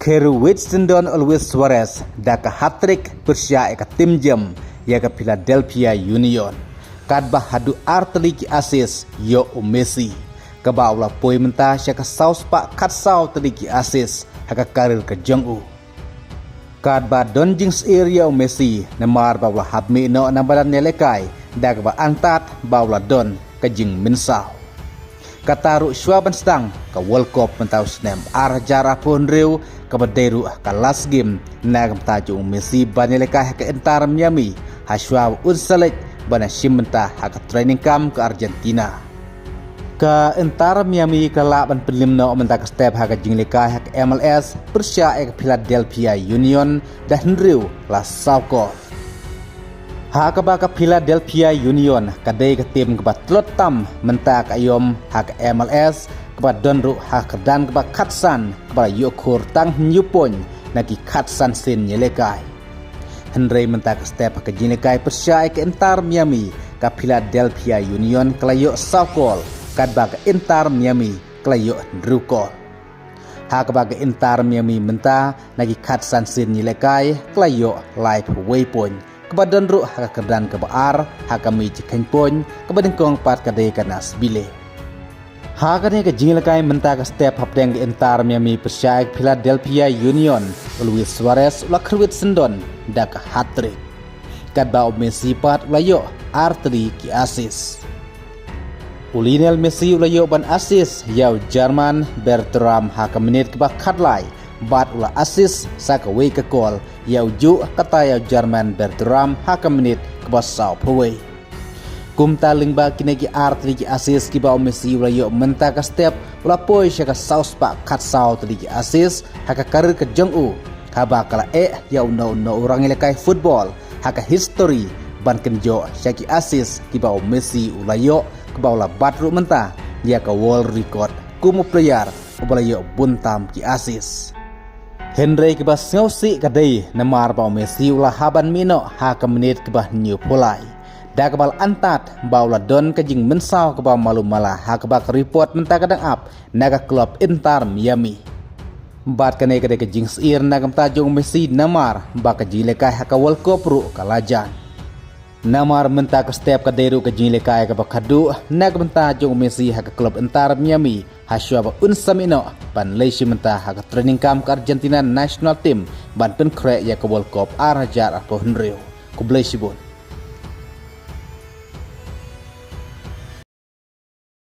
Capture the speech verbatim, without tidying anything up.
Hynriew Winston Don Luis Suarez da ka hat-trick pyrshah ïa ka tim jem ïa ka Philadelphia Union. Katba haduh ar tylli ki assist ïoh u Messi, kaba u la poi mynta sha ka saw spah khatsaw tylli ki assist ha ka career ka jong u. Katba don jingsyier ïa u Messi namar ba u la hap mih noh na madan ïalehkai da kaba antad ba u la don ka jingmynsaw. Kata ruh shuwa ban sdang ka World Cup mynta u snem ar hajar arphew hynriew, kaba dei ruh ka last game na ka bynta jong u Messi ban ïalehkai ha ka Inter Miami, ha shuwa ba un sa leit ban ïashim bynta ha ka training camp ka Argentina. Ka Inter Miami ka lah ban pynlem noh mynta ka step ha ka jinglehkai ha ka M L S pyrshah ïa ka Philadelphia Union da hynriew la saw kol. Ha kaba ka Philadelphia Union ka dei ka tim kaba tlot tam mynta ka aïom ha ka M L S, kaba don ruh ha ka kyrdan kaba khatsan, kaba la ïoh khur tang hynñiew point na ki khatsan sien ïalehkai. Hynrei mynta ka step ha ka jinglehkai pyrshah ïa ka Inter Miami, ka Philadelphia Union ka la ïoh saw kol, katba ka Inter Miami ka la ïoh hynriew kol. Ha kaba ka Inter Miami mynta na ki khatsan sien ïalehkai ka la ïoh laiphew wei point, kaba don ruh ha ka kyrdan kaba ar ha ka mih jingkheiñ point, kaba nyngkong pat ka dei ka Nashville. Ha kane ka jinglehkai mynta ka step hapdeng ka Inter Miami pyrshah ïa ka Philadelphia Union, u Luis Suarez u la kyrwit syndon da ka hat-trick. Katba u Messi pat u la ïoh ar tylli ki assist. U Lionel Messi u la ïoh ban assist ïa u German Bergkamp ha ka minit kaba khatlai, bad u la assist sa kawei ka kol ïa u juh kata ïa u German Bergkamp ha ka minit kaba sawphew wei. Kumta lyngba kine ki ar tylli ki assist kiba u Messi u la ïoh mynta ka step, u la poi sha ka saw spah khatsaw tylli ki assist ha ka career ka jong u, haba ka la eh ïa uno uno u rangïalehkai football ha ka history ban kynjoh sha ki assist kiba u Messi u la ïoh, kaba u la bat ruh mynta ïa ka world record kum u player uba la ïoh bun tam ki assist. Hynrei kaba sngewsih ka dei namar ba u Messi u la hap ban mih noh ha ka minit kaba hynñiewphew lai, da kaba la antad ba u la don ka jingmynsaw kaba malu mala, ha kaba ka report mynta ka dang ap na ka club Inter Miami. Bad kane ka dei ka jingsyier na ka bynta jong u Messi namar ba ka jinglehkai ha ka World Cup ruh ka la jan. Namar mynta ka step ka dei ruh ka jinglehkai kaba khadduh na ka bynta jong u Messi ha ka club Inter Miami, ha shuwa ba un sa mih noh ban leit shim bynta ha ka training camp ka Argentina national team ban pynkhreh ïa ka World Cup ar hajar arphew hynriew. Khublei shibun.